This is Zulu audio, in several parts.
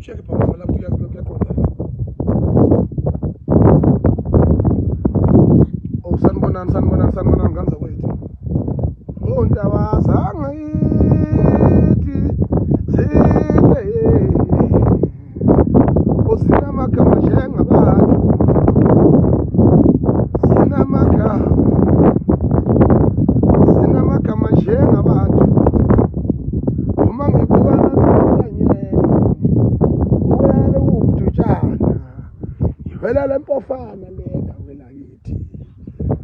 Check phambi lapho kuyaqonda. Oh, sanibonani, sanibonani, sanibonani ngane zakwethu. Oh, ntaba zangithi zithe Zinamagama njengabantu, zinamagama, zinamagama njengabantu. Uma ngibuka nasentanyeni, ubuyale kuwumdutshana, ngivela le mpofana lena welakithi.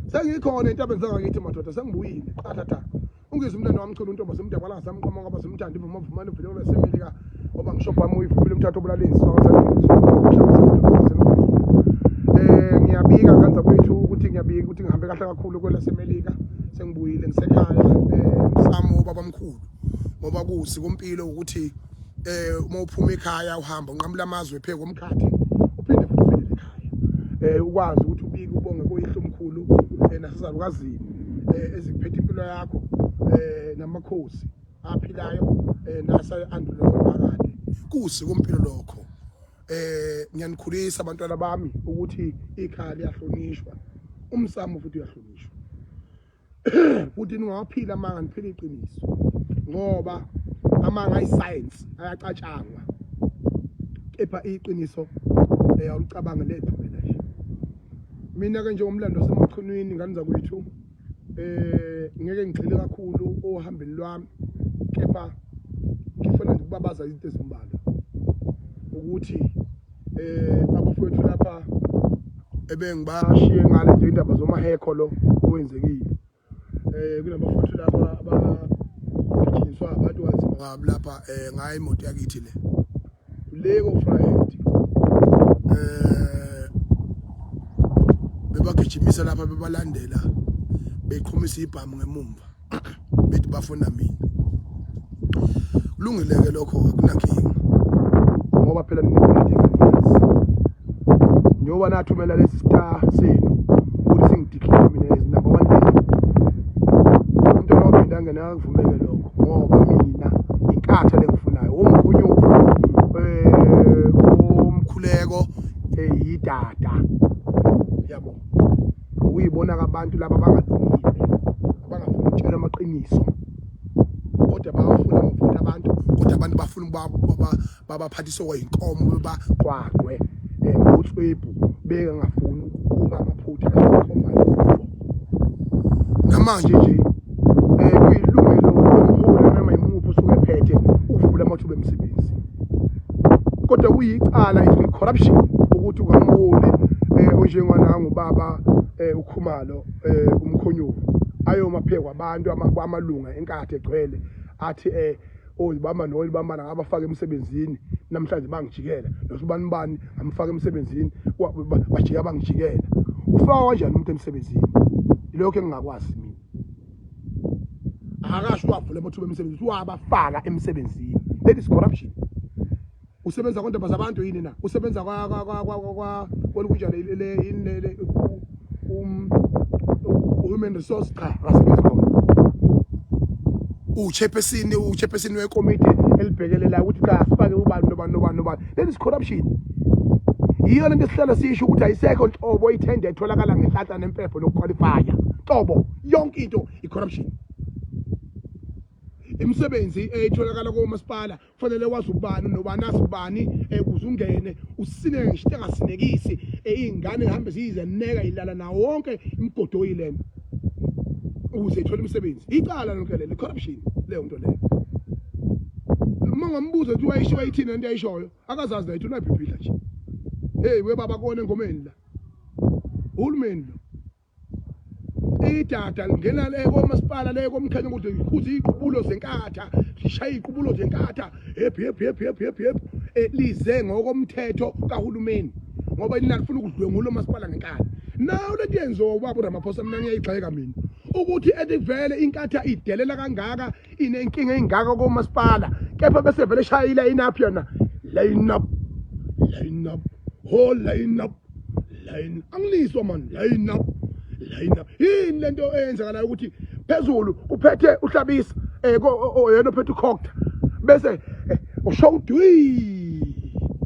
Sengikhona entabeni zangakithi madoda, sengibuyile qathatha. Ungizwe umntana wami chula untombi semdabala samqoma ngoba semthanda ivuma vumani uvele olasemelika ngoba ngisho bami uyivumile umthatho obulala insizwa. Ngiyabika nganza kwethu ukuthi ngiyabika ukuthi ngihambe kahle kakhulu kwelasemelika, sengibuyile, ngisekhaya, msamo babamkhulu, ngoba kusikompilo ukuthi uma uphuma ekhaya uhamba unqamula amazwe phe komkhathi, uphinde futhi uphindele ekhaya, ukwazi ukuthi ubike, ubonge koyihlo omkhulu nasezalukazini ezikuphethe impilo yakho, namakhosi aphilayo nasa andule phakade. Kusikompilo lokho. Ngiyanikhulisa abantwana bami ukuthi ikhaya liyahlonishwa, umsamo futhi uyahlonishwa, futhi ningawaphila amanga, niphile iqiniso, ngoba amanga ayi-science, ayacatshangwa, kepha iqiniso awulicabange lephumela nje. Mina-ke njengomlando waseMachunwini, ngane zakwethu, ngeke ngigxile kakhulu ohambeni lwami, kepha ngifuna nje ukubabaza izinto ezimbalwa ukuthi abafowethu lapha ebengibashiye ngale nje indaba zomahekho lo owenzekile, kunabafowethu lapha abagijinyiswa abantu kanzima kabi lapha ngayo imoto yakithi le ko Vryheid, bebagijimisa lapha, bebalandela, beqhumisa ibhamu ngemumva, bethi bafuna mina. Kulungile-ke lokho, akunankinga, ngoba phela ninepolitiki, niyazi njengoba nathumela lesi star senu ukuthi singideclare mina as number one enemy. Umuntu owaphinda angene akuvumele lokho, ngoba mina inkatha lengifunayo umkhunyu, umkhuleko, yidada yabo, ukuyibona abantu laba abangalungile, abangafuni ukutshela amaqiniso, kodwa bayafuna amavoti abantu, kodwa abantu bafuna babaphathise kwayinkomo, bebaqwaqwe ngotswebhu, bengafuni ukubuka amaphutha esikhombayo kubo. Namanje nje kuyilungelo lomholi noma imuphi osuke ephethe ukuvula amathuba emisebenzi, kodwa kuyicala, is corruption, ukuthi ungamholi onjenganangu ubaba uKhumalo, umkhonyovu, ayoma phe kwabantu amalunga enkathi egcwele, athi oyibamba noyibamba ngabafaka emsebenzini, namhlanje bangijikela, nosibani bani ngamfaka emsebenzini, bajika bangijikela. Ufaka kanjani umuntu emsebenzini? Ilokho engingakwazi mina. Akasho wavula amathuba emisebenzi, wabafaka emsebenzini. That is corruption. Usebenza kwandaba zabantu yini na? Usebenza kwa kunjani le yini le human resource? Cha, akasebenzi khona. Uchairperson wekomiti elibhekelela ukuthi cha, sifake ubani nobani nobani nobani. That is corruption. Yiyo lento esihlala sisho ukuthi ayisekho nhlobo ithenda etholakala ngenhlanhla nempepho nokuqualifya nhlobo. Yonke into i-corruption. Imisebenzi etholakala komasipala kufanele wazi ubani nobani, azi ubani, ukuze ungene usineke ngisho engasinekisi. Iy'ngane zihambe ziyizeneka, ilala nawo wonke imigodoyi lena ukuze ithole imisebenzi. Icala lonke lelo, i-corruption leyo nto leyo. Uma ngambuza ukuthi wayisho wayithini lento ayishoyo, akazazi naye, unayibhibhidla nje. Hey we baba, kona engomeni la, uhulumeni lo, idada lingena le komasipala, le komkhanyo, ukuthi ikhuze iziqubulo zenkatha, lishaya iziqubulo zenkatha, hep hep hep hep hep hep, lize ngokomthetho kahulumeni, ngoba nina lifuna ukudlwengula umasipala ngenkani. Nawo lento yenziwa ubaba uRamaphosa, mina ngiyayigxeka mina, ukuthi ethi vele inkatha idelela kangaka, inenkinga engaka komasipala, kepha bese vele shaya line up yona, line up, line up, ho, line up, line, angiliswa man, line up, line up. Yini lento eyenzakalayo ukuthi phezulu kuphethe uHlabisa, yena ophethe uCogta, bese usho udwi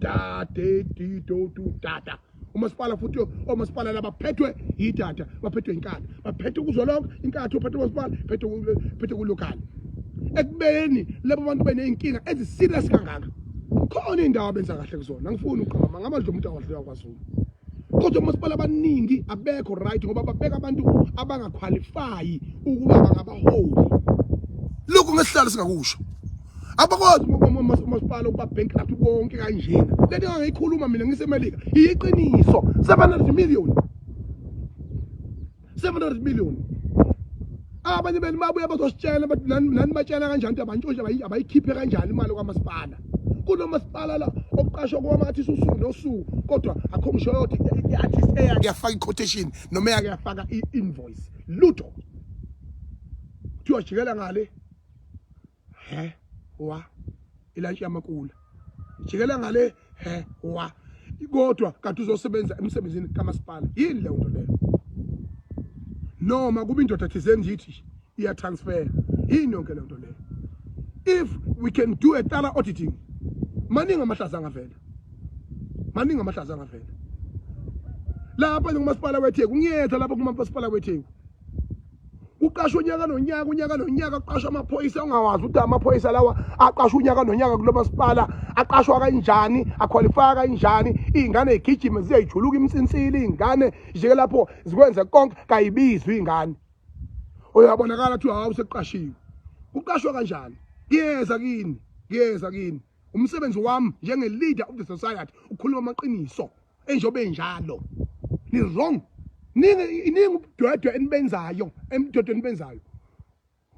Da de di do du da da. Umasipala futhi omasipala labaphethwe yidata, baphethwe inkatha, baphethwe kuzwelonke inkatha, uphethwe umasipala, phethwe phethe kulocal. Ekubeni labo bantu beneyinkinga ezi-serious kangaka, khona indawo abenza kahle kuzona. Angifuni ukuqamba ngamandla umuntu awadliwa kwaZulu, kodwa omasipala abaningi abekho right ngoba babeka abantu abangaqualifyi ukuba bangabaholi. Lokhu ngesihlalo singakusho, abakwazi umasipala ukuba bankrupt bonke kanjena. Lento engangiyikhuluma mina ngiseMelika iyiqiniso. 700 million, 700 million. Abanye benu babuye bazositshela bathi nani batshela kanjani ukuthi abantshontshe, abayikhiphe kanjani imali kwamasipala. Kunomasipala la okuqashwa kwama-artist usuku nosuku, kodwa akho ngisho yodwa i-artist eyake yafaka i-quotation noma eyake yafaka i-invoice, lutho. Kuthiwa jikela ngale, he wa ilantshi yamakula, jikela ngale, he wa, kodwa kanti uzosebenza emsebenzini kamasipala. Yini leyo nto leyo? Noma kuba indoda thizeni nje ithi iya-transfer, yini yonke leyo nto leyo? If we can do a thorough auditing, maningi amahlaza angavela, maningi amahlaza angavela lapha njengomasipala weTheku. Ngiyetha lapha kumasipala weTheku, kuqashwa unyaka nonyaka, unyaka nonyaka kuqashwa amaphoyisa ongawazi ukuthi amaphoyisa lawa aqashwa unyaka nonyaka kulo masipala aqashwa kanjani, aqualifya kanjani. Iy'ngane y'gijime ziyayijuluka imsinsili, iy'ngane jike lapho zikwenze konke, kayibizwa iy'ngane. Uyabonakala kuthiwa hawu, sekuqashiwe. Kuqashwa kanjani? Ngiyeza kini, ngiyeza kini. Umsebenzi wami njenge-leader of the society ukukhuluma amaqiniso enjobe enjalo. Ni wrong, ningi iningi ubudwedwe enibenzayo, emdwedwe enibenzayo.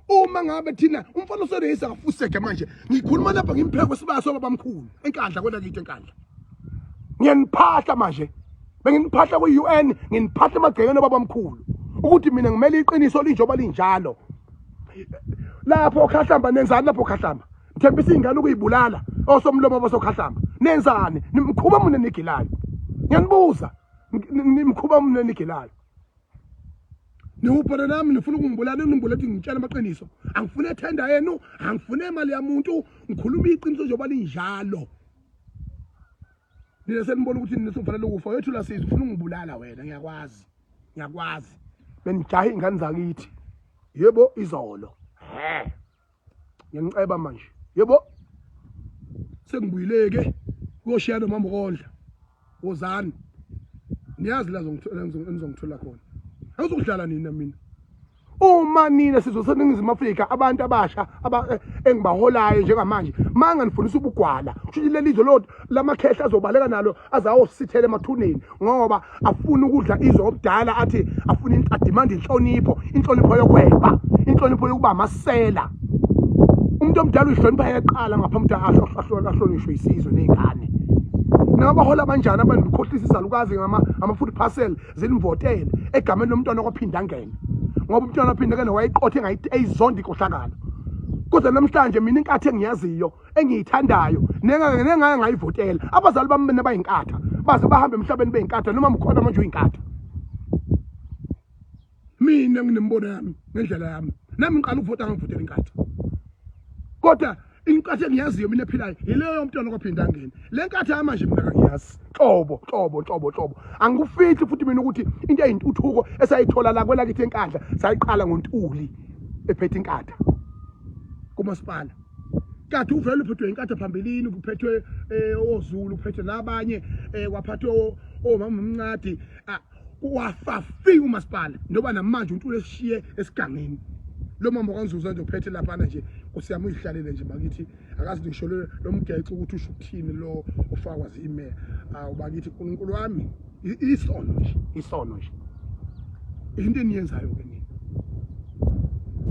Uma ngabe thina umfana usereyisa akafuseke manje, ngikhuluma lapha ngimpheko wesibaya sobabamkhulu eNkandla, kwelakithi eNkandla. Ngiyaniphahla manje, benginiphahla kwi-UN, nginiphahla emagcekeni obabamkhulu ukuthi mina ngimele iqiniso linjoba linjalo. Lapho okhahlamba nenzani? Lapho okhahlamba ngithembisa iy'ngane ukuyibulala, osomlomo abasokhahlamba nenzani? Nimkhuba mune nigilayo, ngiyanibuza, nimkhuba mune nigilayo? Niwubhona nami, nifuna ukungibulala, ningibulala ukuthi ngitshela amaqiniso. Angifune ethenda yenu, angifune imali yamuntu, ngikhuluma iqiniso njengoba linjalo. Nina senibona ukuthi nina sengifanele ukufa. Wethula sizwe, ufuna ungibulala wena, ngiyakwazi, ngiyakwazi. Benijaha iy'ngane zakithi, yebo, izolo. He, ngiyaniceba manje, yebo, sengibuyile-ke kuyoshiya nomama ukondla. Wozani, niyazi la enizongithola khona. Angizokudlala nina mina. Uma nina sizwe seNingizimu Afrika, abantu abasha engibaholayo njengamanje, manganifundisa ubugwala, kusho ukuthi leli zwe lodwa lamakhehla azobaleka nalo, azawosithela emathuneni, ngoba afuna ukudla izwe ngobudala, athi afuna ademand inhlonipho, inhlonipho yokweba, inhlonipho yokuba amasela. Umuntu omdala uyihlonipha yeqala ngaphambi ukuthi ahlonishwe isizwe ney'ngane. Ningabahola abanjani abantu nikhohlisa izalukazi ngama-food parcel, zinivotele egameni lomntwana kwaphinda angene, ngoba umntwana waphinde angene wayeqothe eyizonda inkohlakalo. Kodwa namhlanje mina inkathi engiyaziyo engiyithandayo nengake ngayivotela, abazali bami mina bayinkatha, baze bahambe emhlabeni beyinkatha, noma mkhona manje uyinkatha. Mina nginembono yami ngendlela yami, nami ngiqala ukuvota ngangivotela inkatha, kodwa inkathi engiyaziyo mina ephilayo yileyo yomntwana kwaphinda angene. Le nkathi yamanje mina kangiyazi hlobo hlobo hlobo hlobo. Angikufihli futhi mina ukuthi into eyintuthuko esayithola la kwelakithi eNkandla sayiqala ngoNtuli ephethe inkatha kumasipala. Kade uvele uphethwe inkatha phambilini, kuphethwe oZulu, kuphethwe nabanye, kwaphathwe omama umncadi, wafafika umasipala njengoba namanje uNtuli esishiye esigangeni. Lo mama kaNzuza nje uphethe laphana nje, Nkosi yami, uyihlalele nje bakithi, akazi ngisho lo mgexo ukuthi usho ukuthini lo ofakwa zimeya. Awu bakithi, uNkulunkulu wami, isono nje, isono nje into eniyenzayo ke nina.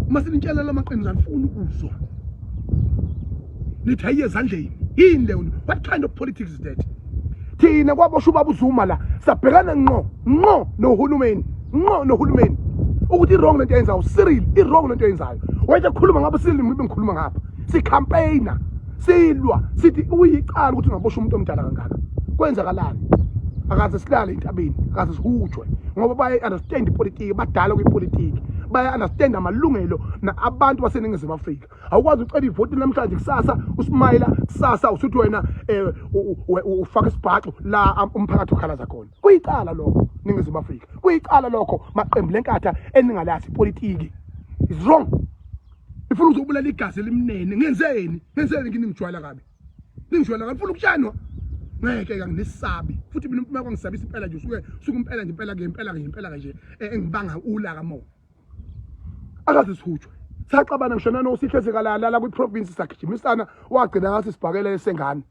Uma sinitshela lamaqiniso anifuni ukuzwa, nithi ayiye ezandleni. Yini leyo? What kind of politics is that? Thina kwaboshwa ubaba uZuma la, sabhekana ngqo ngqo nohulumeni, ngqo nohulumeni ukuthi i-wrong lento yenzayo Cyril, i-wrong lento yenzayo. Wayethe khuluma ngapha Cyril, ngibe ngikhuluma ngapha, sicampaigner, silwa, sithi uyicala ukuthi ungaboshwa umuntu omdala kangaka. Kwenzakalani? Akaze silale entabeni, akaze sihujwe, ngoba baye understand ipolitiki, badala kwipolitiki. Baya understand amalungelo abantu baseNingizimu Afrika. Awukwazi ucela ivoti namhlanje, kusasa usmayila, kusasa usuthi wena ufaka isibhaxu la umphakathi ukhalaza khona. Kuyicala lokho Ningizimu Afrika, kuyicala lokho maqembu lenkatha eningalazi ipolitiki is wrong. Ifuna ukuzobulala igazi elimnene. Ngenzeni? Ngenzeni kini? Ngijwayela kabi, ningijwayela kabi. Funa ukutshanwa ngeke kanginesabi futhi mina. Uma kwangisabisa impela nje, usuke usuke impela nje, impela ke, impela ke, impela ke nje, engibanga ulaka mo akaze sihutshwe. Saxabana ngisho nanoSihle Zikalala la kwi-province, sagijimisana, wagcina ngathi sibhakela esengane.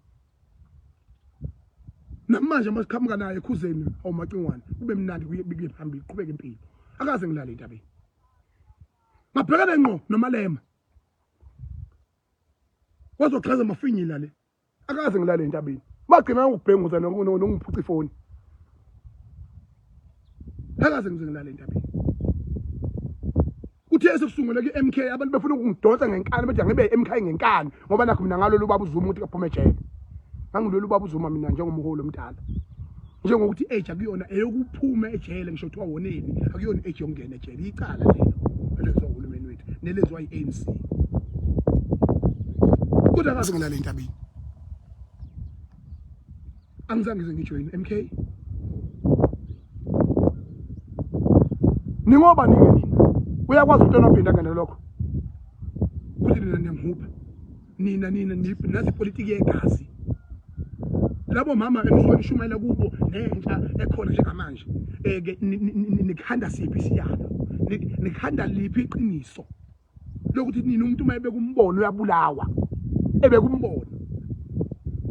Namanje uma siqhamuka naye ekhuzeni awumacingwane, kube mnandi, kuye phambili, qhubeka impilo. Akaze ngilale entabeni, ngabhekana ngqo noMalema, wazochaza amafinyila le. Akaze ngilale entabeni, bagcina ngokubhenguza nokungiphuca ifoni. Akaze ngize ngilale entabeni. Kuthe sekusungule ku-MK, abantu befuna ukungidonsa ngenkani, bethi angibe MK ngenkani, ngoba nakho mina ngalolu baba uZuma ukuthi kaphume ejele. Ngangilolu baba uZuma mina njengomholi omdala, njengokuthi age akuyona eyokuphuma ejele, ngisho kuthiwa woneni, akuyona age yokungena ejele. Icala lelo elenziwa uhulumeni wethu nelenziwa i-ANC, kodwa akaze ngilale entabeni. Angizange ngize ngijoyine MK. Ningoba ninge nina uyakwazi ukuthi onophinda ngene lokho kuthi nina niyangihupha nina nina nazi ipolitiki yegazi labo mama enisuke nishumayela kubo nentsha ekhona njengamanje. Ke nikhanda siphi isiyalo? Nikhanda liphi iqiniso lokuthi nina umuntu uma ebeka umbono uyabulawa? Ebeka umbono,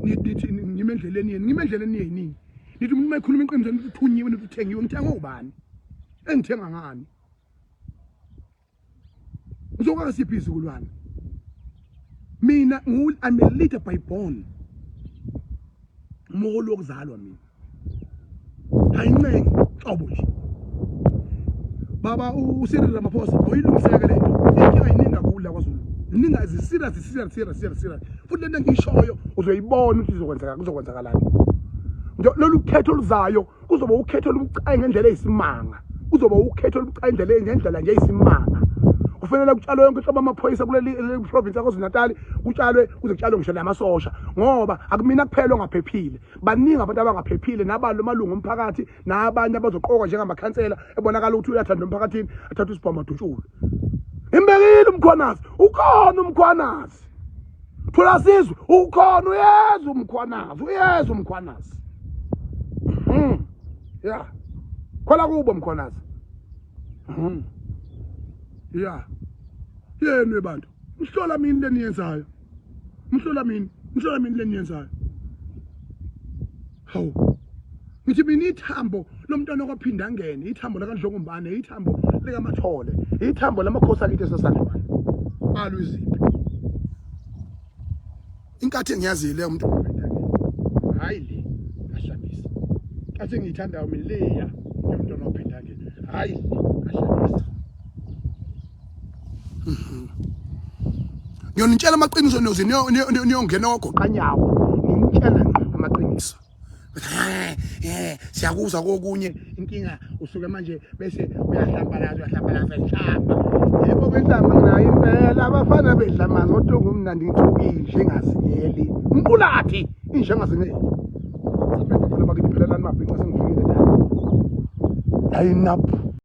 nithi ngime endleleni yenu, ngime endleleni yenu. Nithi umuntu uma ekhuluma iqiniso nithi uthunyiwe, nithi uthengiwe. Ngithenga ubani? Engithenga ngani? Ngizokwaka siphi izizukulwane? Mina I'm a leader by born, umholi wokuzalwa mina, ayincengi qobo nje. Baba uCyril Ramaphosa, awuyilungiseke le nto. Inkinga iningi kakhulu la KwaZulu, iningi, ziserious, serious, serious, serious, serious. Futhi lento engiyishoyo uzoyibona ukuthi izokwenzeka, kuzokwenzakalani. Lolu khetho oluzayo kuzoba ukhetho olubucayi ngendlela eyisimanga, kuzoba ukhetho olubucayi indlela ngendlela nje eyisimanga. Kufanele kutshalwe yonke inhlobo amaphoyisa kuleli province yaKwaZulu-Natal, kutshalwe kuze kutshalwe ngisho namasosha, ngoba akumina kuphela ongaphephile, baningi abantu abangaphephile, nabalo amalungu omphakathi nabanye abazoqokwa njengamakhansela ebonakala ukuthi uyathanda emphakathini, athathe isibhamu adutshulwe. Imbekile uMkhwanazi, ukhona uMkhwanazi, thola sizwe, ukhona, uyeza uMkhwanazi, uyeza uMkhwanazi. Ya, khola kubo Mkhwanazi. Ya, yenu bantu, mhlola mini leniyenzayo, mhlola mini, mhlola mini leniyenzayo. Hawu, ngithi mina ithambo lomntwana kwaphinda angene, ithambo lakaNdlongombane, ithambo likaMathole, ithambo lamakhosi akithi esasandiwane alwa izimpi. Inkathi engiyaziyo leyo umuntu, hayi le kaHlabisa. Inkathi engiyithandayo mina leya yomntwana waphinda angene, hayi le kaHlabisa. Ngiyonitshela amaqiniso, niyoze niyongena ogoqanyawo. Nginitshela amaqiniso. Siyakuzwa kokunye, inkinga usuke manje bese uyahlambalaza, uyahlambalaza inhlamba. Yebo, kwenhlamba nginayo impela, abafana bedla amanzi kodwa ngumnandi, ngithuki injengazinyeli mqulathi, injengazinyeli. Sambe bafana bakithi, phelelani mabhinca, sengifikile dala. Line up.